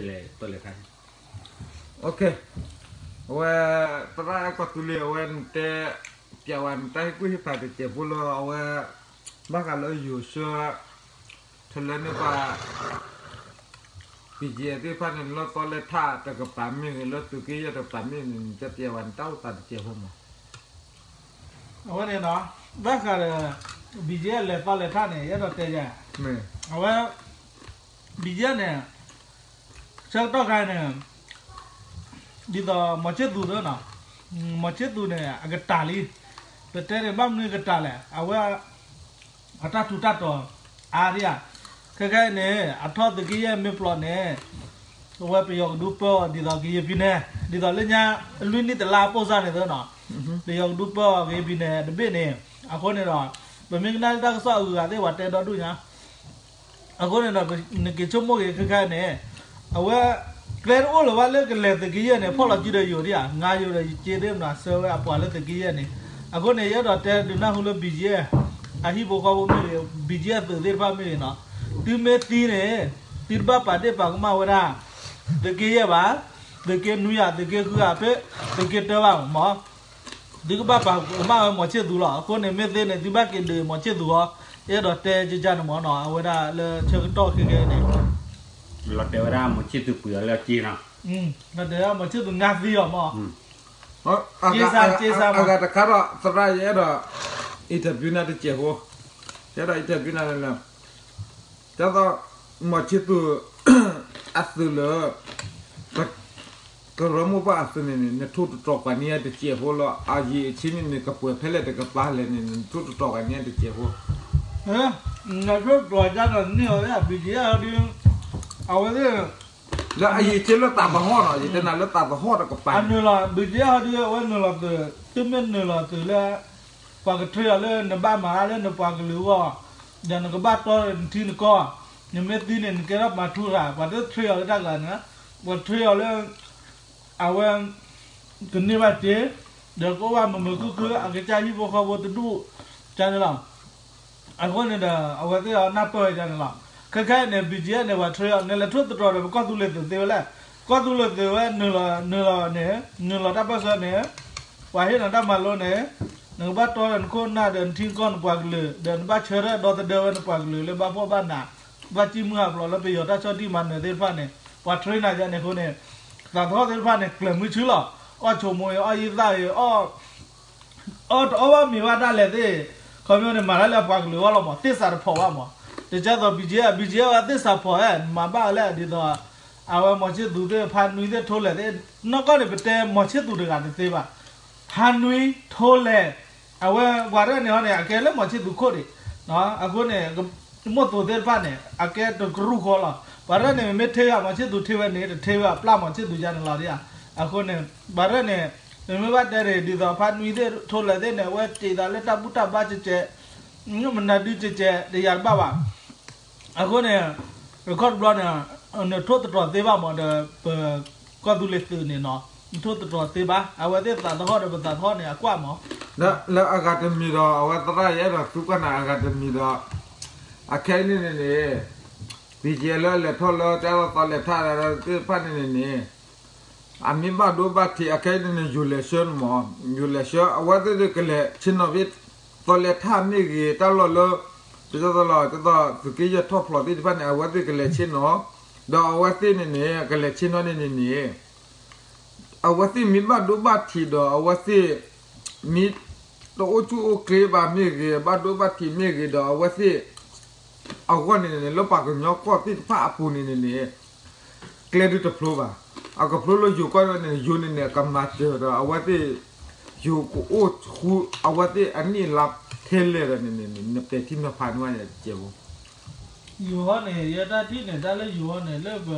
လဲၤတီလဲၤထးန့ၣ် အဝဲ သရၣ်အဲၣ်ကီၢ်သူလ့ၤ အဝဲနတဲ ပျဲဝဲနတၢ်ဟ့ၣ်ကူၣ်ဟ့ၣ်ဖးတစဲးဖိလၢအဝဲ ဘၣ်ဃးလၢယိၤဆှၢ ထလၢန့ၢ်ပှၤ ပံကဲသ့ၣ်တဖၣ်န့ၣ် လၢသီလဲၤထးတကပၤမ့ၢ်ဂ့ၤ လၢသုးက့ယဲၢ်တကပၤမ့ၢ်ဂ့ၤန့ၣ် နတဲပျဲဝဲနတၢ်အိၣ်သးတစဲးဖိမး အဝဲန့ၣ်ဒီး ဘၣ်ဃးဒီး ပံကဲလဲၤသီလဲၤထးန့ၣ် ယအဲၣ်ဒိးတဲယၤ အဝဲ ပံကဲန့ၣ် ဆၢကတီၢ်ခါန့ၣ် ဒ်သိးမီၤဆ့ၣ်သူးသ့နီၤ မီၤဆ့ၣ်သူးန့ၣ် အကတၢၢ်လံ ပတဲန့ၣ် ဘၣ်မနုၤကတၢၢ်လဲၣ် အဝဲ အတၢ်ထူးတၢ်တီၤ အါဒံးဧါ ခဲခဲအံၤန့ၣ် အထီၣ်သုးက့ယဲၢ်မ့ၢ်ပျီန့ၣ် အဝဲပယီၤကဒုပၢအီၤဒ်သိးကယဲၢ်ပံၤနဲ ဒ်သိးလၢညါ လွံၢ်နံၣ်တလါအပိၢ်စၢ်န့ၣ်သ့နီၤ ပယီၤကဒုပၢအီၤကယဲၢ်ပံၤနဲတဘ့ၣ်န့ၣ် အဃိန့ၣ်ဒီး ပမ့ၢ်ကနၣ်လၢတၢ်ကစီၣ်အဂုၤအဂၤသ့ၣ် ပှၤတဲဒီဒူၣ်ညါ အဃိန့ၣ်ဒီး နက့ၤဆိကမိၣ်က့ၤခဲခဲအံၤန့ၣ် အဝဲ ကျဲတအိၣ်လၢၤဘၣ်လၢကလဲၤသုးက့ယဲၢ်န့ၣ် ဖီၣ်လီၤစုဒီးယိၤဒံးဧါ ငါယိၤဒီးယစ့သ့ၣ်မနုၤ ဆၢဝဲအပှၤလၢသုးက့ယဲၢ်န့ၣ် အဃိန့ၣ် ယအဲၣ်ဒိးတဲဒုးနၢ်ဟူလၢ ပံကဲ အဟံၣ်ဖိဃီဖိမ့ၢ်ဂ့ၤ ပံကဲသုးသ့ၣ်တဖၣ်မ့ၢ်ဂ့ၤနီၤ သုမ့ၢ်သံန့ၣ် သုတဘၣ်ပာ်ဒ့ၣ်ပာ်ကမၣ်ဝဲဒၣ် သုးက့ယဲၢ်ဘၣ် သုးက့နွံဧါ သုးက့ဃုဧါ ဖဲ သုးက့တၢဘၣ်မး သုကဘၣ်ပာ်ကမၣ်ဝဲမီၤဆ့ၣ်သူးလီၤ အဃိန့ၣ် မ့ၢ်သ့န့ၣ် သုဘၣ်က့ၤဒုးမီၤဆ့ၣ်သူးအီၤ အဲၣ်ဒိးတဲကကၢ်န့ၣ်မးနီၤ အဝဲဒၣ်လၢဆၢကတီၢ်ခဲခဲအံၤန့ၣ် လီၤတဲာ်ဝဲဒၣ်မီၤဆ့ၣ်သူးပှ့ၤအီၤလၢအက့နီၤ လီၤတဲာ်ဝဲဒၣ်မီၤဆ့ၣ်သူးငါသံအီၤမး က့စးက့စးမး အဂၤတခါဒီး သရၣ်ယအဲၣ်ဒိး interview နၤတစဲးဖိ ယအဲၣ်ဒိး interview နၤလၢ ဒ်သိး မီၤဆ့ၣ်သူး အသုးလၢ ကရၢမိၢ်ပှၢ်အသုးန့ၣ်န့ၣ် နထိၣ်တတီၤပှၤန့ၢ်တစဲးဖိလီၤ အယံာ်အဆံးန့ၣ်န့ၣ် ကပှဲၤဖဲလဲၣ်တကပၤလဲၣ်န့ၣ် နထိၣ်တတီၤပှၤန့ၢ်တစဲးဖိ နထိၣ်တတီၤကန့ၢ်အီၤဒ် အဝဲသ့ၣ် လၢအယံာ်အဆံးလၢသးသဟီၣ်နီၤ ယတဲနၤလၢသးသဟီၣ်တကပၤ အနုာ်လီၤ ဘုကဲဟီဒ် အဝဲနုာ်လီၤသုး သုမ့ၢ်နုာ်လီၤသုးလၢ ပှၤကထြ့အီၤလၢနဘၣ်မၤတၢ်လၢနပှၤကလုာ်အဂီၢ် ဒီးနကဘၣ်တီနထံနကီၢ် နမ့ၢ်သံန့ၣ် နကဲထီၣ်မၤထူတဂၤ ပှၤတထြ့အီၤလၢတၢ်ဂၤန့ၣ် ပှၤထြ့အီၤလၢ အဝဲ ကန့ၢ်ဘၣ်စ့ ဒီးကအိၣ်ဘၣ်မုာ်မုာ်ခုၣ်ခုၣ် အကစၢ်ဟံၣ်ဖိဃီဖိတဒူၣ် ကန့ၣ်လီၤ. အဃိန့ၣ်ဒီး အဝဲသ့ၣ်အီၤနၢ်ပၢၢ်ဝဲဒၣ်န့ၣ်လီၤ. ခဲခဲအံၤန့ၣ် ဘံၣ်ကၠံအၣ်န့ၣ် ပှၤထြ့အီၤ နလဲၤထိၣ်သတြီၤဒီးပကီၢ်သူလ့ၤသုးသ့ဝဲလဲၣ်. ကီၢ်သူလ့ၤသုးဝဲ နုာ်လီၤန့ၣ် နုာ်လီၤတၢ်ပၢၢ်ဆၢန့ၣ် ပှၤဟ့ၣ်နၤတၢ်မၤလိန့ၣ် နကဘၣ်တီဒီးနခိၣ်နၢ်ဒီးနထံနကီၢ်နပှၤကလုာ် ဒီးနဘၣ်ဆၢထၢၣ်ဒီသဒၢဝဲနပှၤကလုာ်လၢဘၣ်ဖှီၣ်ဘၣ်နး ဘၣ်စံၣ်မုၢ်ဟးဖျိးလၢပယီၤတၢ်ဆီၣ်တံၢ်မၤနၢၤသ့ၣ်တဖၣ်န့ၣ် ပှၤထြ့နၤယါန့ၣ်အဃိန့ၣ် သးသဟီၣ်သ့ၣ်တဖၣ်န့ၣ် ကျၢၤမုဆူလီၤ. အီၣ်ဆိးမိၣ်အံၤ အီၣ်ယံာ်သၣ်အံၤ အီၣ်တအီၣ်ဘၣ်မ့ၤဘၣ်ဒၣ်လဲာ်သ့ၣ် ခီဖျိန့ၣ် မၤတၢ်လၢအပှၤကလုာ်အဂီၢ်လီၤမး သ့ၣ်စးတဖိးဘၣ်မး. တကဲသိး ဘံၣ်ကၠံအၣ် ဘံၣ်ကၠံအၣ်ဝဲသ့ၣ်စးဖိးဧါ မၤဘၣ်ဝဲလဲၣ်ဒ်သိး အဝဲမီၤဆ့ၣ်သူးသ့ၣ် ဖါနွံသ့ၣ် ထိလဲၣ်သ့ၣ် နီၢ်ကီၢ်န့ၣ် ပတဲမီၤဆ့ၣ်သူးတဂၤတသ့ဘၣ်. ဖါနွံ ထိလဲၣ် အဝဲပှၤရဲၣ်န့ၣ်ဟီန့ၣ် အကဲလၢမီၤဆ့ၣ်သူးခိၣ်ဒံး အဃိန့ၣ် မိၢ်သိးသ့ၣ်တဖၣ်န့ၣ် အကဲတကရူၢ်ဃီလီၤ. ပှၤရဲၣ်န့ၣ် မ့ၢ်ထဲဂၤမီၤဆ့ၣ်သူးထဲဝဲန့ၣ် တထဲဝဲပျၢ်မီၤဆ့ၣ်သူးယါန့ၣ်လီၤဒံးဧါ. အဃိန့ၣ် ပှၤရဲၣ်န့ၣ် မ့ၢ်ဘၣ်တဲန့ၣ် ဒ်သိးဖါနွံသ့ၣ် ထိလဲၣ်သ့ၣ်န့ၣ် အဝဲစံးသးလၢတၢ်ဘူၣ်တၢ်ဘါကဲကဲ မနုၤဒုကဲကဲ တယၤတဘၣ်ဘၣ်. အဃိန့ၣ် ရခီၣ်တဘျီန့ၣ် နထိၣ်သတြီၤသ့ဘၣ်မးဒီး ပကီၢ်သူလ့ၤသုးန့ၣ်နီၤ နထိၣ်သတြီၤသ့ဘၣ်. အဝဲသ့ၣ်သးသဟီၣ်ဒီးပသးသဟီၣ်န့ၣ် အကွၢ်မး လၢအဂၤတမံၤဒီး အဝဲသရၣ်ယအဲၣ်ဒိးသံကွၢ်နၤအဂၤတမံၤဒီး အခဲအံၤန့ၣ်န့ၣ် ဘံၣ်ကၠံအၣ်လၢအလဲၤထီၣ်လၢတၢ်လီၢ်သီလဲၤထးသ့ၣ်တဖၣ်န့ၣ်န့ၣ်န့ၣ် အမ့ၢ်ဘၣ်ဒိဘၣ်ထံး အခဲအံၤန့ၣ်န့ၣ် ယိၤလဲၤဆှၢန့ၣ်မး ယိၤလဲၤဆှၢ အဝဲသ့ၣ်ကလဲၤဆ့ၣ်နီၤဖဲ သီလဲၤထးမ့ၢ်ဂ့ၤ တၢ်လီၢ်လၢ ပကတဲသိးလီၤ ဒ်သိးသုးက့ယဲၢ်ထီၣ်ဖျိးသ့ၣ်တဖၣ်န့ၣ် အဝဲသ့ၣ်ကလဲၤဆ့ၣ်နီၤ ဒီးအဝဲသ့ၣ်န့ၣ်န့ၣ် ကလဲၤဆ့ၣ်နီၤန့ၣ်န့ၣ်န့ၣ် အဝဲသ့ၣ်မ့ၢ်ဘၣ်ဒိဘၣ်ထံးဒီး အဝဲသ့ၣ် မ့ၢ်တအိၣ်ဆူၣ်အိၣ်ချ့ဘၣ်မ့ၢ်ဂ့ၤ ဘၣ်ဒိဘၣ်ထံးမ့ၢ်ဂ့ၤဒီး အဝဲသ့ၣ် အဂီၢ်န့ၣ်န့ၣ် လၢပှၤကညီကီၢ်သ့ၣ်တဖၣ်အပူၤန့ၣ်န့ၣ်န့ၣ် ကျဲဒုးတဖျိဘၣ်. အကဖျိလၢယိၤကီၢ်န့ၣ် ယိၤန့ၣ်န့ၣ် ကမၤစၢၤဒီး အဝဲသ့ၣ် ယိၤကအိၣ်ဆူ အဝဲသ့ၣ်အနံၣ်အလါထဲလဲၣ်ဒီးန့ၣ်န့ၣ် နပဲာ်ထံနီၤဖးန့ၢ်ဝဲယဲၢ်ကဲးဖိ ယိၤဟီန့ၣ် ယဲတၢ်ထံၣ်န့ၣ် တၢ်လၢယိၤဟီန့ၣ် လၢပ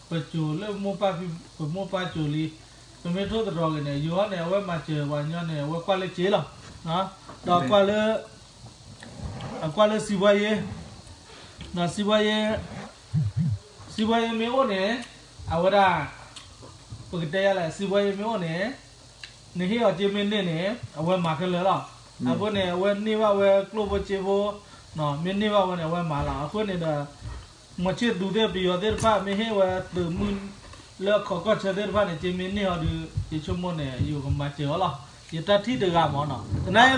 ပစိၤလၢမိၢ်ပၢ်ဖံ ပမိၢ်ပၢ်စိၤလံ ပမ့ၢ်ထိၣ်သတြီၤက့ၤန့ၣ် ယိၤဟီန့ၣ် အဝဲမၤစၢၤပှၤကညီန့ၣ် အဝဲကွၢ်လၢစ့လီၤ. ဒီးကွၢ်လၢ အကွၢ်လၢစံးဘှါယ့ ဒီးစံးဘှါယ့ စံးဘှါယ့မ့ၢ်အိၣ်န့ၣ် အဝဲဒၣ် ပကတဲယါလဲၣ် စံးဘှါယ့မ့ၢ်အိၣ်န့ၣ် နဟ့ၣ်အီၤစ့မ့ၢ်န့ၢ်န့ၣ် အဝဲမၤခဲလၢာ်လီၤ. အဃိန့ၣ် အဝဲန့ၢ်ဘၣ်ဝဲကျိၣ်ဖိစ့ဖိ မ့ၢ်န့ၢ်ဘၣ်ဝဲန့ၣ် အဝဲမၤလီၤ. အဃိန့ၣ်ဒီး မီၤဆံၣ်သူးသ့ၣ်ပယီၤသ့ၣ်တဖၣ် မ့ၢ်ဟ့ၣ်ဝဲသုးမုၢ်လၢအခီၣ်ကီၢ်ဆၢသ့ၣ်တဖၣ်န့ၣ် က့မ့ၢ်န့ၢ်အီၤဒီး ယဆိကမိၣ်န့ၣ် ယကမၤစၢၤအီၤလီၤ. ယတၢ်ထံၣ်တဂၤမ့ၢ်နီၤ သနာ်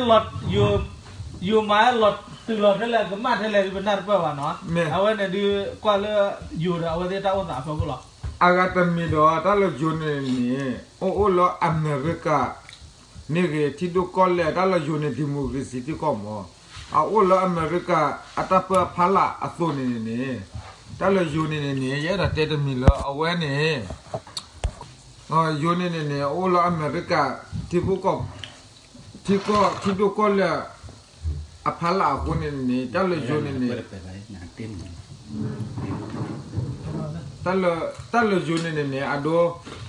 ယိၤမၤလီၤတုၤလီၤထဲလဲၣ် ကမၣ်ထဲလဲၣ်ဒ်ပနၢ်တပၢၢ်ဘၣ်နီၤ. အဝဲန့ၣ်ဒုးကွၢ်လၢယိၤဒီးအဝဲသ့ၣ်တၢ်အိၣ်သးအဖီခိၣ်လီၤ. အဂၤတမံၤဒီးတၢ်လၢယိၤန့ၣ်န့ၣ် အိၣ်အိၣ်လၢအမဲရကၤ န့ၣ်ဂ့ၤ ထံဒိၣ်ကီၢ်လဲၢ် တၢ်လၢယိၤန့ၣ် democracy ထံကီၢ်မး အအိၣ်လၢအမဲရကၤ အတၢ်ပၢအဖီလာ်အသိးန့ၣ်န့ၣ်န့ၣ် တၢ်လၢယိၤန့ၣ်န့ၣ်န့ၣ် ယအဲၣ်ဒိးတဲတမံၤလၢအဝဲန့ၣ် ယိၤန့ၣ်န့ၣ်န့ၣ် အအိၣ်လၢအမဲရကၤ ထံဖိကီၢ် ထံကီၢ် ထံဒိၣ်ကီၢ်လဲၢ် အဖီလာ်အဃိန့ၣ်န့ၣ် တၢ်လၢယိၤန့ၣ်န့ၣ် တၢ်လၢယိၤန့ၣ်န့ၣ် အဒိ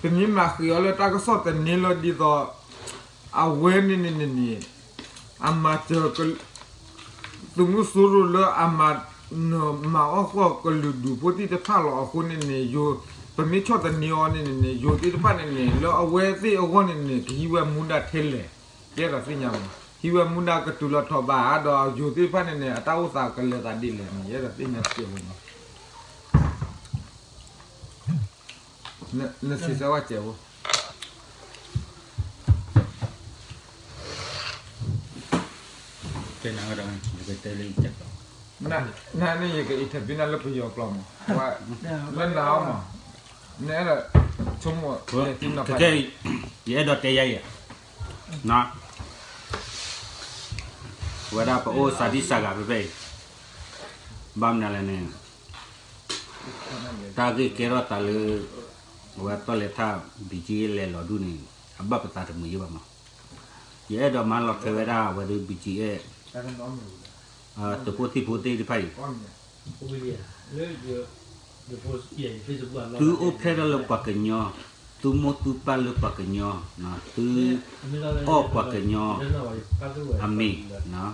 ပမ့ၢ်မၤဃ့အီၤလၢတၢ်ကစီၣ်သန့လၢဒ်သိး အဝဲန့ၣ်န့ၣ်န့ၣ် အမၤစၢၤ သုးမုၢ်စိရိၤလၢအမၤ နမၤအီၣ်ဃီၣ်ကလုာ်ဒူၣ်ဖိသ့ၣ်တဖၣ်လီၤ. အဃိန့ၣ်န့ၣ် ယိၤ ပမ့ၢ်ဆီၣ်သန့အီၤန့ၣ်န့ၣ်န့ၣ် ယိၤသ့ၣ်တဖၣ်န့ၣ်န့ၣ် လၢအဝဲသ့ၣ်အဂီၢ်န့ၣ်န့ၣ် ကဟံးဝဲမူဒါထဲလဲၣ် ယအဲၣ်ဒိးသ့ၣ်ညါမး ဟံးဝဲမူဒါကတုၤလီၤထီၣ်ဘၣ်ဧါ ဒီးယိၤသ့ၣ်တဖၣ်န့ၣ်န့ၣ် အတၢ်အိၣ်သးကလဲၤသးဒ်လဲၣ်န့ၣ် ယအဲၣ်ဒိးသ့ၣ်ညါစဲးဖိမး နစံးစဲဝဲစဲးဖိ နန့ၣ်ယက interview နၤလၢပယီၤကျိာ်မး လၢနၤအီၤမး နအဲၣ်ဒိးဆိကမိၣ် တကဲ ယအဲၣ်ဒိးတဲယၤအံၤ ဝဲဒၣ်ပအိၣ်စးဒံစးဂၤဖဲဖဲအံၤ ဘၣ်မနုၤလဲၣ်န့ၣ် တၢ်ဂ့ၢ်ကဲထီၣ်သးလၢ အဝဲတီလဲၤထၢၣ် BGF လဲၤလီၤဒူၣ်န့ၣ် အဘၣ်ပသးတမုာ်ယဲဘၣ်မး. ယအဲၣ်ဒိးမၤလီၤထွဲဝဲဒၣ်အဝဲဒၣ် BGF သုးဖိသံၣ်ဖိသ့ၣ်တဖၣ်အံၤ သုအိၣ်ဖျဲၣ်ထီၣ်လၢပှၤကညီ, သုမိၢ်သုပၢ်လၢပှၤကညီ, သုအီၣ်ပှၤကညီအမံၤ,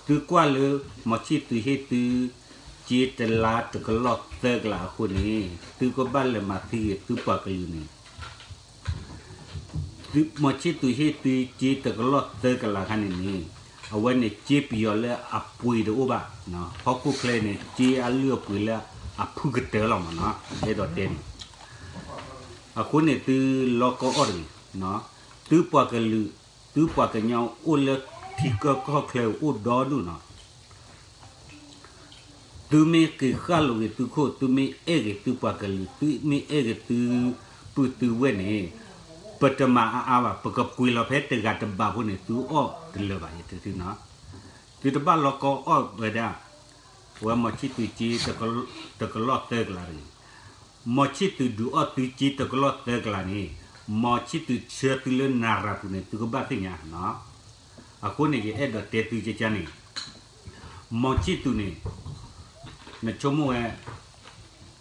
သုကွၢ်လၢ မီၤဆံၣ်သူးဟ့ၣ်သု ကၠ့တလါတကလီၢ်သၢကလးအဃိန့ၣ် သုကဘၣ်လဲၤမၤသံဂ့ၤသုပှၤကလုာ်န့ၣ် မီၤဆံၣ်သူးဟ့ၣ်သုကၠ့တကလီၢ်သၢကလးခါန့ၣ်န့ၣ် အဝဲန့ၣ်ကၠ့ပယီၤလၢအပှ့ၤတအိၣ်ဘၣ်, ဟီၣ်ခိၣ်ချၢန့ၣ် ကၠ့အလုၢ်အပှ့ၤလၢအဖုကတၢၢ်လီၤမးနီၤ, အဲၣ်ဒိးတဲန့ၣ်. အဃိန့ၣ်သုလီၤကီအီၣ်တဂ့ၤ, သုပှၤကလုာ်, သုပှၤကညီအိၣ်လၢထံကီၢ်ကီၢ်ချၢအိၣ်ဒီဒူၣ်နီၤ သုမ့ၢ်က့ၤဃၣ်လိာ်ဂ့ၤသုခိၣ်, သုမ့ၢ်အဲၣ်ဂ့ၤသုပှၤကလုာ်, သုမ့ၢ်အဲၣ်ဂ့ၤသုပုၢ်သုဝဲၢ်န့ၣ်, ပတမၤအါအါဘၣ်, ပကပှ့ၤလီၤဖဲတဂၤတဘးဖိန့ၣ် သုအီၣ်တလၢာ်ဘၣ်, သု, သုတဘၣ်လီၤကီအီၣ်ဝဲဒၣ်, ဝဲမီၤဆံၣ်သူးကၠ့ တကလီၢ်သၢကလးတဂ့ၤ, မီၤဆံၣ်သူးဒုးအီၣ်သုကၠ့တကလီၢ်သၢကလးန့ၣ်, မီၤဆံၣ်သူးဆှၢသုလၢနရၤပူၤန့ၣ် သုကဘၣ်သ့ၣ်ညါနီၤ. အဃိန့ၣ် ယအဲၣ်ဒိးတဲသုကကန့ၣ်, မီၤဆံၣ်သူးန့ၣ်, နဆိကမိၣ်ဝဲ,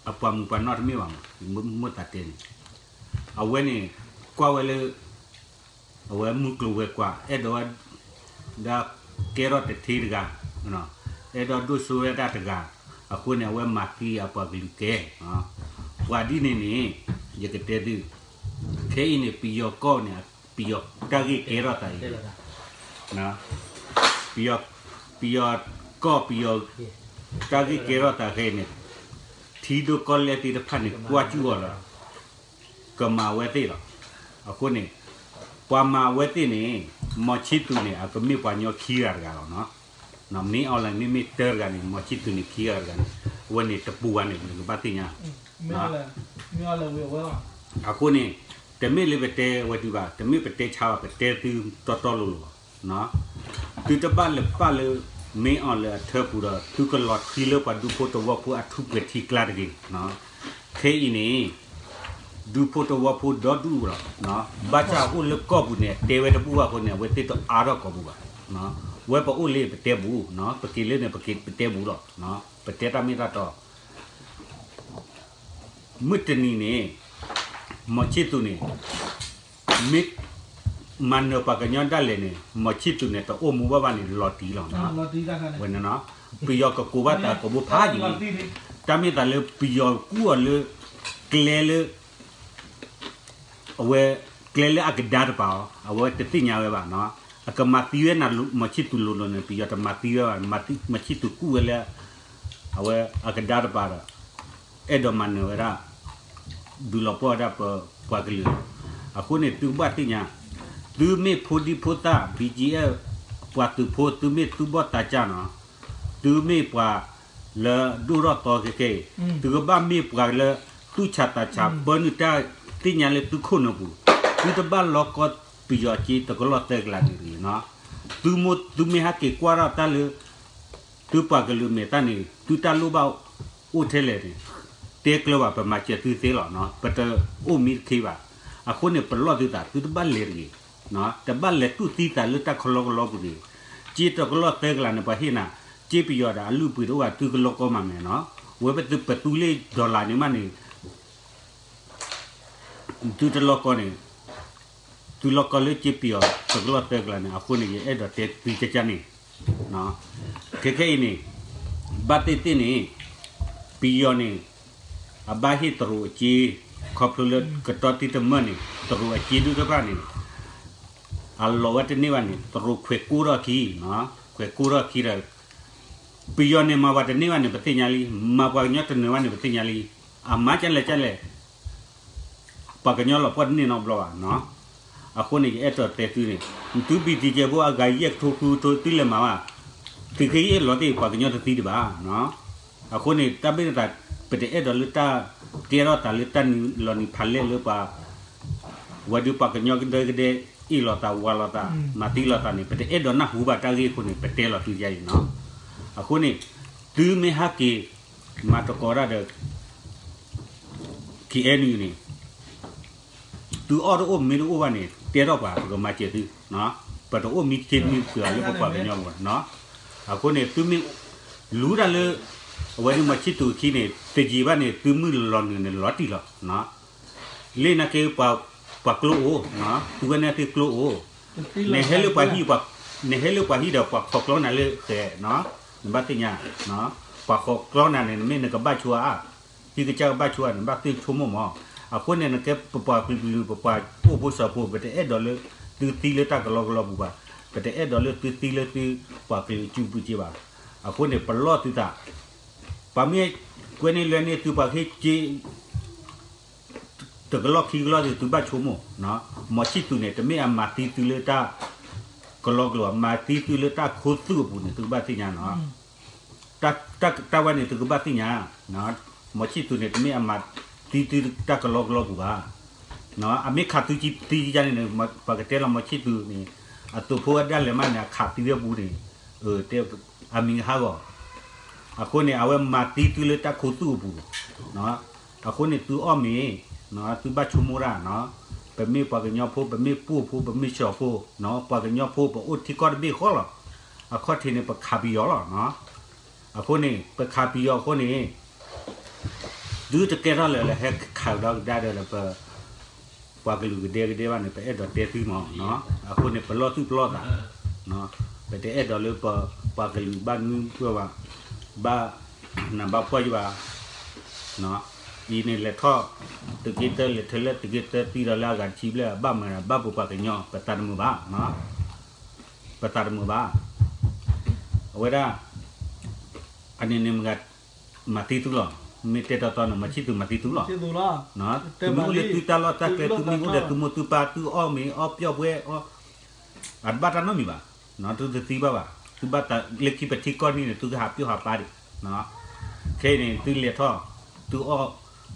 အပှၤမုၣ်ပှၤနီၢ်တမ့ၢ်ဘၣ်မး, မိၢ်သးတဲန့ၣ်, အဝဲန့ၣ်, ကွၢ်ဝဲလၢ, အဝဲမုၢ်ကျိၤဝဲၤကွာ် အဲၣ်ဒိးဝဲ, ဒၣ်ကဲထီၣ်တထ့တဂၤ, အဲၣ်ဒိးဒိၣ်စိဝဲဒၣ်တဂၤ, အဃိန့ၣ် အဝဲမၤသံအပှၤကလုာ်ကဲ, ပှၤဒ်န့ၣ်န့ၣ်, ယကတဲသု, ခဲအံၤန့ၣ် ပယီၤကီၢ်န့ၣ်, ပယီၤတၢ်ဂ့ၢ်ကဲထီၣ်သးအံၤ, ပယီၤ, ပယီၤကီၢ်ပယီၤ, တၢ်ဂ့ၢ်ကဲထီၣ်သးခဲအံၤန့ၣ်, ထံဒိၣ်ကီၢ်လဲၢ်သ့ၣ်တဖၣ်န့ၣ် ကွၢ်စူၣ်အီၤလီၤ, ကမၤဝဲသ့ၣ်လီၤ. အဃိန့ၣ်, ပှၤမၤဝဲသ့ၣ်န့ၣ်, မီၤဆံၣ်သူးန့ၣ် အကမ့ၢ်ပှၤကညီခံဂၤတဂၤလီၤနီၤ. မ့ၢ်အီၤလၢမ့မ့ၢ်တၢတဂၤန့ၣ် မီၤဆံၣ်သူးန့ၣ်ခံဂၤတဂၤန့ၣ်, အဝဲန့ၣ်တပူၤဘၣ်န့ၣ် နကဘၣ်သ့ၣ်ညါ အဃိန့ၣ်, တမ့ၢ်လၢပတဲဝဲဒုးဘၣ်, တမ့ၢ်ပတဲဆါဘၣ်, ပတဲသုတီတီလိၤလိၤလီၤ. သုတဘၣ်လဲၤပာ်လၢ, မ့ၢ်အီၤလၢအထၢပူၤဒီး သုကလီၤထံလၢပှၤဒူဖိသဝီဖိအထူးပှဲၤထံကျါတဂ့ၤ. ခဲအံၤန့ၣ်, ဒူဖိသဝီဖိဒီဒူၣ်လီၤ. ဘၣ်ဆၣ်အိၣ်လၢကီၢ်ပူၤန့ၣ် တဲဝဲတဘူၣ်ဘၣ်အဃိန့ၣ် အဝဲသ့ၣ်တအါထီၣ်ကီၢ်ပူၤဘၣ်. ဝဲပအိၣ်လၢပတဲပူၤ, ပက့ၤလၢန့ၣ် ပတဲပူၤလီၤ. ပတဲတၢ်မ့ၢ်တၢ်တီ မုၢ်တနံၤန့ၣ်, မီၤဆံၣ်သူးန့ၣ်, မ့ၢ်, မၤနၢၤပှၤကညီဒၣ်လဲာ်န့ၣ် မီၤဆံၣ်သူးန့ၣ် တအိၣ်မူဘၣ်ဘၣ်န့ၣ် လီၤတံၢ်လီၤနီၤ. ဝဲန့ၣ်နီၤ, ပယီၤကကိးဘၣ်သးကိးဘိဖးယံၤန့ၣ်, တၢ်မ့ၢ်သးလၢပယီၤကူၣ်အီၤလၢ, ကျဲလၢ အဝဲ, ကျဲလၢအကဒါတပၤအီၤ အဝဲတသ့ၣ်ညါဝဲဘၣ်နီၤ. အကမၤသံဝဲနၤ မီၤဆံၣ်သူးလိၤလိၤန့ၣ် ပယီၤတမၤသံဝဲဘၣ်, မၤသံ, မီၤဆံၣ်သူးကူၣ်ဝဲလၢ အဝဲအကဒါတပၤဒီး အဲၣ်ဒိးမၤနၢၤဝဲဒၣ် ဒုးလီၤပှီၢ်ဝဲဒၣ်ပပှၤကလုာ်. အဃိန့ၣ် သုကဘၣ်သ့ၣ်ညါ, သုမ့ၢ်ဖိဒံဖိသၣ် BGF ပှၤသုးဖိ သုမ့ၢ်သူၣ်ဘီၣ်သးစၢ်နီၤ, သုမ့ၢ်ပှၤလၢဒိၣ်ထီၣ်သီခဲခဲအံၤ, သုကဘၣ်မ့ၢ်ပှၤလၢသူၣ်ဆးသးဆး ပၢနုာ်တၢ်သ့ၣ်ညါလၢသုခိၣ်နူာ်ပူၤ, သုတဘၣ်လီကီပယီၤက့တကလီၢ်သၢကလးန့ၣ်တဂ့ၤနီၤ. သုမ့ၢ်ဟဲက့ၤကွၢ်ထီၣ်တၢ်လၢ သုပှၤကလုာ်မဲာ်သၣ်န့ၣ် သုတၢ်လိၣ်ဘၣ်အိၣ်ထဲလဲၣ်န့ၣ် တဲကျၢၤဘၣ် ပမၤစၢၤသုသ့လီၤနီၤ, ပတအိၣ်မံတခ့ဘၣ်. အဃိန့ၣ် ပလီၢ်သုသး သုတဘၣ်လဲၤတဂ့ၤ, တဘၣ်လဲၤတူၢ်သံသးလၢတၢ်ကလီကလီပူၤတဂ့ၤ. က့တကလီၢ်သၢကလးန့ၣ် ပှၤဟ့ၣ်နၤ, က့ပယီၤဒီးအလုၢ်အပှ့ၤတအိၣ်ဘၣ် သုကလီကီမးမဲာ်နီၤ, ဝဲပသုပသူလ့ၣ် dollar န့ၣ်မးန့ၣ် သုတလီကီန့ၣ်, သုလီကီလၢက့ပယီၤတကလီၢ်သၢကလးန့ၣ်, အဃိန့ၣ် ယအဲၣ်ဒိးတဲသုကကန့ၣ်, ခဲခဲအံၤန့ၣ်, ဘၣ်သ့ၣ်သ့ၣ်န့ၣ်, ပယီၤန့ၣ်, အဘၣ်ဟ့ၣ်တရူးအက့, ခီဖျိလၢကတီၢ်တံၢ်တမၢၢ်န့ၣ် တရူးအက့ဒုတဖၣ်န့ၣ် အလီၤဝဲတန့ၢ်ဘၣ်န့ၣ် တရူးခွဲးကိၢ်ထီၣ်ခံ, ခွဲးကိၢ်ထီၣ်ခံဒီး ပယီၤန့ၣ်မၤပှၤတန့ၢ်ဘၣ်န့ၣ် ပသ့ၣ်ညါလံ, မၤပှၤကညီတနၢၤဘၣ်န့ၣ် ပသ့ၣ်ညါလံ, အမၤကလဲၣ်ကလဲၣ် ပှၤကညီလီၤပှီၢ်တန့ၢ်နီတဘျီဘၣ်. အဃိန့ၣ် ယအဲၣ်ဒိးတဲသုန့ၣ်, သု BGF ဖိအဂၤယဲၢ်ကထိဃုကထိသုလဲၤမၤဘၣ်, သုကဟ့ၣ်လီၤသ့ၣ် ပှၤကညီတသံတဘၣ်. အဃိန့ၣ် တၢ်ဘၣ်သး ပတအဲၣ်ဒိးလၢတၢ်ကဲထီၣ်သးလၢတၢ်နုာ်လီၤနုာ်ဖးလဲၢ်လၢပှၤ ဝဲဒုးပှၤကညီကဒဲကဒဲ အ့ၣ်လိာ်သးဝါလိာ်သး မၤသံလိာ်သးန့ၣ် ပတအဲၣ်ဒိးနၢ်ဟူဘၣ်တၢ်ဂ့ၢ်အဃိန့ၣ် ပတဲလီၤသုယါအံၤနီၤ. အဃိန့ၣ် သုမ့ၢ်ဟဲက့ၤ မၤသကိးတၢ်ဒီး KNU န့ၣ် သုအီၣ်တအိၣ်မ့ၢ်တအိၣ်ဘၣ်န့ၣ် တဲထီၣ်ပှၤ ပကမၤစၢၤသု, ပတအိၣ်မံခ့မံပှၤလၢပပှၤကညီပူၤဘၣ်. အဃိန့ၣ် သုမ့ၢ်လူၤတၢ်လၢ အဝဲန့ၣ် မီၤဆံၣ်သူးအခံန့ၣ် တယံာ်ဘၣ်န့ၣ် သုမုၢ်လီၤနုာ်န့ၣ်လီၤတံၢ်လီၤ. လၢနာ်က့ ပှၤကျိအိၣ်, သုဝဲန့ၣ်သုကျိအိၣ်, နဟဲလၢပှၤဟံၣ်, နဟဲလၢပှၤဟံၣ်ဒီး ပှၤခိးကျီနၤလၢဃဲ, နဘၣ်သ့ၣ်ညါ, ပှၤခိးကျီနၤန့ၣ် နမ့ၢ်နကဘၣ်ဆိအါ, ဟံၣ်ကစၢ်ကဘၣ်ဆိအါန့ၣ် ဘၣ်သ့ၣ်ဆိကမိၣ်မး. အဃိန့ၣ် နကဲပပှၤကလုာ် ပပှၤအိၣ်ဖိစီၤဖိ ပတအဲၣ်ဒိးလၢသုသံလၢတၢ်ကလီကလီပူၤဘၣ်, ပတအဲၣ်ဒိးလၢသုသံလၢသုပှၤကလုာ်စုပူၤက့ဘၣ်. အဃိန့ၣ် ပလီၢ်သုသး, ပှၤမ့ၢ်ကွဲန့ၢ်လွဲန့ၢ်သုပှၤဟ့ၣ်က့ တကလီၢ်ခံကလီၢ်သု သုဘၣ်ဆိကမိၣ်, မီၤဆံၣ်သူးန့ၣ် တမ့ၢ်အမၤသံသုလၢတၢ်ကလီကလီ, မၤသံသုလၢတၢ်ခိသုးအပူၤန့ၣ် သုကဘၣ်သ့ၣ်ညါနီၤ. တၢ်ဝဲန့ၣ် သုကဘၣ်သ့ၣ်ညါ, မီၤဆံၣ်သူးန့ၣ် တမ့ၢ်အမၤသံသုတၢ်ကလီကလီပူၤဘၣ်. အမ့ၢ်ခးသုသံယါန့ၣ် ပှၤကတဲလီၤမီၤဆံၣ်သူးန့ၣ် အသုးဖိအဒၣ်လဲာ်မးန့ၣ် အခးသံဝဲပူၤန့ၣ် အမံၤဟးဂီၤ. အဃိန့ၣ် အဝဲမၤသံသုလၢတၢ်ခိသုးအပူၤ, အဃိန့ၣ် သုအီၣ်မ့ၤ, သုဘၣ်ဆိကမိၣ်တၢ်, ပမ့ၢ်ပှၤကညီဖိ ပမ့ၢ်ပှိၢ်ဖိ ပမ့ၢ်စီၤဖိ, ပှၤကညီဖိ ပအိၣ်ထံကီၢ်တဘ့ၣ်ဃီလီၤ. အခီၣ်ထံးန့ၣ် ပခးပယီၤလီၤ. အဃိန့ၣ် ပခးပယီၤအဃိန့ၣ် သုတကဲထီၣ်လၢၤလၢဟဲခးကဒီးကဒါဒီးလၢပ ပှၤကလုာ်ကဒဲကဒဲဘၣ်န့ၣ် ပအဲၣ်ဒိးတဲသုမး. အဃိန့ၣ် ပလီၢ်သူၣ်ပလီၢ်သး, ပတအဲၣ်ဒိးလၢပပှၤကလုာ်ဘၣ်နွံပှဲၤဘၣ်, ဘၣ်နးဘၣ်ဖှီၣ်ယဘၣ်. အံၤန့ၣ်လဲၤထီၣ် သုးက့သၢ လဲၤထၢလၢသုးက့သၢ သံဒီးလၢအဂၤတဆံဘျဲၣ် ဘၣ်မၤဘၣ်ပပှၤကညီ ပသးတမုာ်ဘၣ်, ပသးတမုာ်ဘၣ်. အဝဲဒၣ် အန့ၣ်န့ၣ်မတၤ မၤသံသုလီၤ. မ့ၢ်တဲတီတီန့ၣ် မီၤဆံၣ်သူးမၤသံသုလီၤ. သုမ့ၢ်အိၣ်လၢသုတၢ်လီၢ်တၢ်ကျဲ သုမ့ၢ်အိၣ်ဒီးသုမိၢ်သုပၢ် သုအီၣ်မ့ၤအီပျီၣ်ပှဲၤအီၣ်, အတဘၣ်တၢ်နီတမံၤဘၣ်. သုတသံဘၣ်ဘၣ်. သုဘၣ်လၢခံပထံကီၢ်နံၣ်န့ၣ် သုကဟးပျီၣ်ဟးပၢ်ဒံး. ခဲအံၤန့ၣ် သုလဲၤထီၣ်, သုအီၣ်,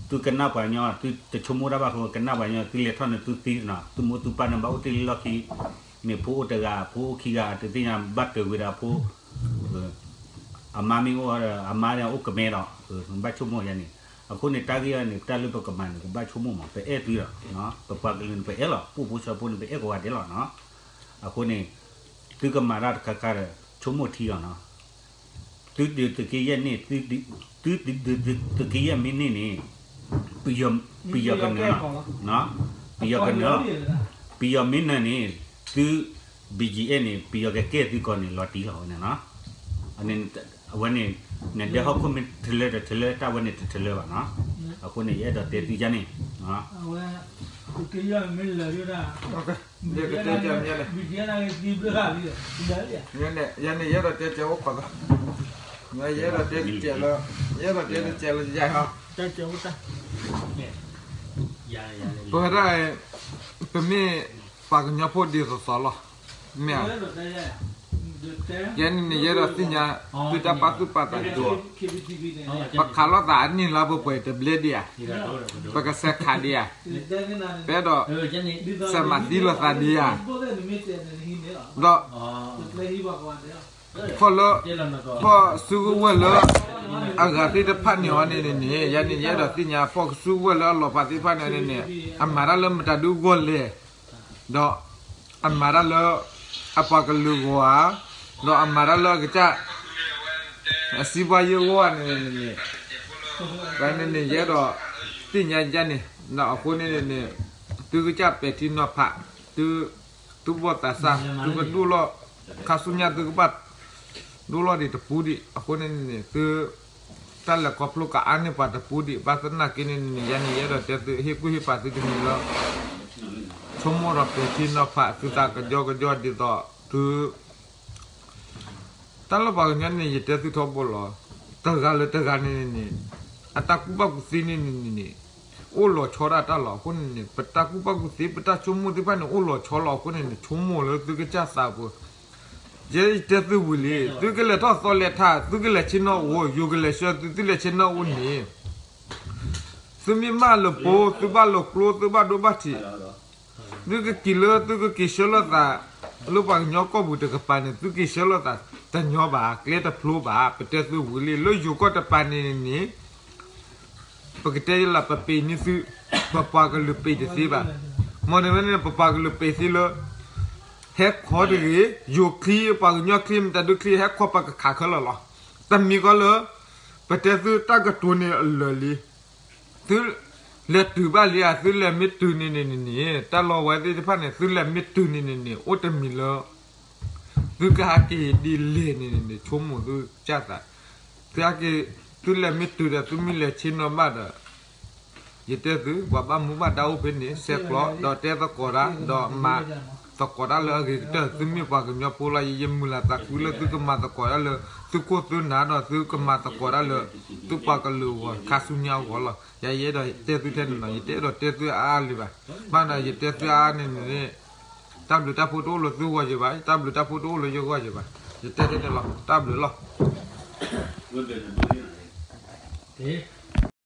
သုကနၣ်ပှၤကညီ, သုတဆိကမိၣ်တၢ်ဘၣ်အဃိ ကနၣ်ပှၤကညီ, သုလဲၤထီၣ်န့ၣ် သုသံနီၤ, သုမိၢ်သုပၢ်န့ၣ် ဘၣ်အိၣ်တ့ၢ်လၢလီၢ်ခံန့ၣ် ဖိအိၣ်တဂၤ ဖိအိၣ်ခံဂၤ တသ့ၣ်ညါ ဘၣ်တၢၢ်ဝံၤဒီးဖိ အမါမ့ၢ်အိၣ်ဒီး အမါန့ၣ်အိၣ်ကမဲဒီး ဘၣ်ဆိကမိၣ်ယါန့ၣ်. အဃိန့ၣ် တၢ်ဂ့ၢ်အံၤန့ၣ် တၢ်လၢပကမၤန့ၣ် ပဘၣ်ဆိကမိၣ်မး, ပအဲၣ်သုဒီး ပပှၤကလုာ်န့ၣ် ပအဲၣ်လီၤ, ပအိၣ်ဖိစီဖိန့ၣ် ပအဲၣ်ကိးဂၤဒဲးလီၤနီၤ. အဃိန့ၣ် သုကမၤတၢ်တခါခါဒီး ဆိကမိၣ်ထံလီၤနီၤ. သုဒုးသုးက့ယဲၢ်န့ၣ်, သုဒုးသုးက့ယဲၢ်မ့ၢ်န့ၢ်န့ၣ် ပယီၤကနၢၤလီၤ, ပယီၤကနၢၤလီၤ. ပယီၤမ့ၢ်နၢၤန့ၣ် သု ဘံၣ်ကၠံၣ်အဲၣ်န့ၣ် ပယီၤကကဲသုကီၢ်န့ၣ် လီၤတံၢ်လီၤဝဲန့ၣ်နီၤ. အဝဲန့ၣ် နဒဲဟီၣ်ခိၣ်မ့ၢ်တလၢဒီးတလၢ တၢ်ဝဲန့ၣ်တတလၢဘၣ်နီၤ. အဃိန့ၣ် ယအဲၣ်ဒိးတဲသုယါန့ၣ် ယကတဲကန့ၣ်, ယန့ၣ် ယအဲၣ်ဒိးတဲကအိၣ်ခိးသး ယအဲၣ်ဒိးတဲတစဲးလၢ, ယအဲၣ်ဒိးတဲတစဲးလၢယၤဟီ, ပဝဲဒၣ် ပမ့ၢ်ပှၤကညီဖိဒ်သိးသိးလီၤ, မ့ၢ်ဧါ, ယဲန့ၣ်န့ၣ် ယအဲၣ်ဒိးသ့ၣ်ညါ သုတၢ်ပာ်သူၣ်ပာ်သးဒိၣ်, ပခးလိာ်သးအနံၣ်လါပှဲၤပှဲၤတဘျဲဒံးဧါ, ပကစဲးခးဒံးဧါ, ပအဲၣ်ဒိး စဲးမၤသံလိာ်သးဒံးဧါ, ဒီး ခီၣ်လၢ ဖီၣ်စုကဝဲၢ်လၢ အဂၤသ့ၣ်တဖၣ်န့ၣ်အီၤန့ၣ်န့ၣ် ယၤန့ၣ် ယအဲၣ်ဒိးသ့ၣ်ညါ ဖီၣ်စုကဝဲၢ်လၢအလီၤဖးသ့ၣ်တဖၣ်န့ၣ်န့ၣ် အမၤတၢ်လၢမတၤဒုဂီၢ်လဲၣ်, ဒီး အမၤတၢ်လၢ အပှၤကလုာ်ဂီၢ်ဧါ, ဒီးအမၤတၢ်လၢအကစၢ် အစံးဘှါယဲၢ်ဂီၢ်န့ၣ်န့ၣ်န့ၣ်, န့ၣ်န့ၣ် ယအဲၣ်ဒိး သ့ၣ်ညါယၤန့ၣ် ဒီးအဃိန့ၣ်န့ၣ်န့ၣ် သုကစၢ်ပဲာ်ထံနီၤဖး သု သုဘီၣ်သးစၢ် သုကဒိၣ်လီၤ ခါဆူညါသုကဘၣ် ဒိၣ်လီၤဒံးတပူၤဒံး အဃိန့ၣ်န့ၣ် သု တၢ်လဲၤခီဖျိကအါန့ၢ်ပှၤတပူၤဒံး ဘၣ်သနာ်က့န့ၣ်န့ၣ် ယၤန့ၣ် ယအဲၣ်ဒိးတဲသု ဟ့ၣ်ကူၣ်ဟ့ၣ်ပာ်သုတမံၤလၢ ဆိကမိၣ်ဒီးပဲာ်ထံနီၤဖး သုသးကယီကယီဒ်သိး သု တၢ်လၢပှၤကညီန့ၣ် ယတဲသုထီဘိလီၤ. တဂၤလၢတဂၤန့ၣ်န့ၣ် အတၢ်ကူၣ်ဘၣ်ကူၣ်သ့န့ၣ်န့ၣ်န့ၣ် အိၣ်လီၤဆီဒၣ်တၢ်လီၤ. အဃိန့ၣ်န့ၣ် ပတၢ်ကူၣ်ဘၣ်ကူၣ်သ့ ပတၢ်ဆိကမိၣ်သ့ၣ်တဖၣ်န့ၣ် အိၣ်လီၤဆီလီၤ. အဃိန့ၣ်န့ၣ် ဆိကမိၣ်လၢသုကစၢ်သးပူၤ ယဲယတဲသုဝံၤလံ, သုကလဲၤထီၣ်သီလဲၤထး သုကလဲၤဆ့ၣ်နီၤအိၣ် ယိၤကလဲၤဆှၢသု သုလဲၤဆ့ၣ်နီၤအိၣ်န့ၣ် သုမ့ၢ်ဘၣ်လၢပှိၤ သုဘၣ်လၢကျိ သုဘၣ်ဒိဘၣ်ထံး သုကက့ၤလၢ သုကက့ၤဆှၢလိာ်သး လၢပှၤကညီကီၢ်ပူၤတကပၤန့ၣ် သုက့ၤဆှၢလိာ်သး တညီဘၣ် ကျဲတဖျိဘၣ်. ပတဲသုဝံၤလံ လၢယိၤကီၢ်တပၤန့ၣ်န့ၣ် ပကတဲယလၢ ပပ့ၤန့ၢ်သု ပပှၤကလုာ်ပ့ၤတသ့ဘၣ်. မ်န့ၣ်ဝဲန့ၣ် ပပှၤကလုာ်ပ့ၤသ့လၢ ဟဲခီတဂ့ၤ ယိၤချံ ပှၤကညီချံ မတၤဒုချံ ဟဲခီပကခးခဲလၢာ်လီၤ. တမံၤဃီလၢ ပတဲသုတၢ်ကတိၤန့ၣ်အလၢာ်လံ သုလဲၤတုၤဘၣ်လံဧါ သုလဲၤမ့ၢ်တုၤန့ၣ်န့ၣ်န့ၣ် တၢ်လီၢ်ဝဲသ့ၣ်တဖၣ်န့ၣ် သုလဲၤမ့ၢ်တုၤန့ၣ်န့ၣ်န့ၣ် အိၣ်တမံၤလၢ သုကဟဲက့ၤဒ်လဲၣ်န့ၣ်န့ၣ် ဆိကမိၣ်သုကစၢ်သး သုဟဲက့ၤ သုလဲၤမ့ၢ်တုၤဒီး သုမ့ၢ်လဲၤဆ့ၣ်နီၤဘၣ်ဒီး ယတဲသု ပှၤဘၣ်မူဘၣ်ဒါအိၣ်ဖဲန့ၣ် ဆဲးကျိး ဒီးတဲသကိးတၢ် ဒီးမၤသကိးတၢ်လၢအဂ့ၤကတၢၢ် သုမ့ၢ်ပှၤကညီဖိလီၤ ယယမုာ်လၤသးကွံလၢသုကမၤသကိးတၢ်လၢ သုခိၣ်သုနၢ်ဒီး သုကမၤသကိးတၢ်လၢ သုပှၤကလုာ်အဂီၢ် ခါဆူညါအဂီၢ်လီၤ. ယဲယအဲၣ်ဒိးတဲသုထဲန့ၣ်လီၤ ယတအဲၣ်ဒိးတဲသုအါအါလံဘၣ်. ဘၣ်ဒီးယတဲသုအါအါန့ၣ်န့ၣ် တၢ်ဘျုးတၢ်ဖှိၣ်တအိၣ်လၢသုဂီၢ်ယၤဘၣ် တၢ်ဘျုးတၢ်ဖှိၣ်တအိၣ်လၢယဂီၢ်ယၤဘၣ်. ယတဲထဲန့ၣ်လီၤ တၢ်ဘျုးလီၤ.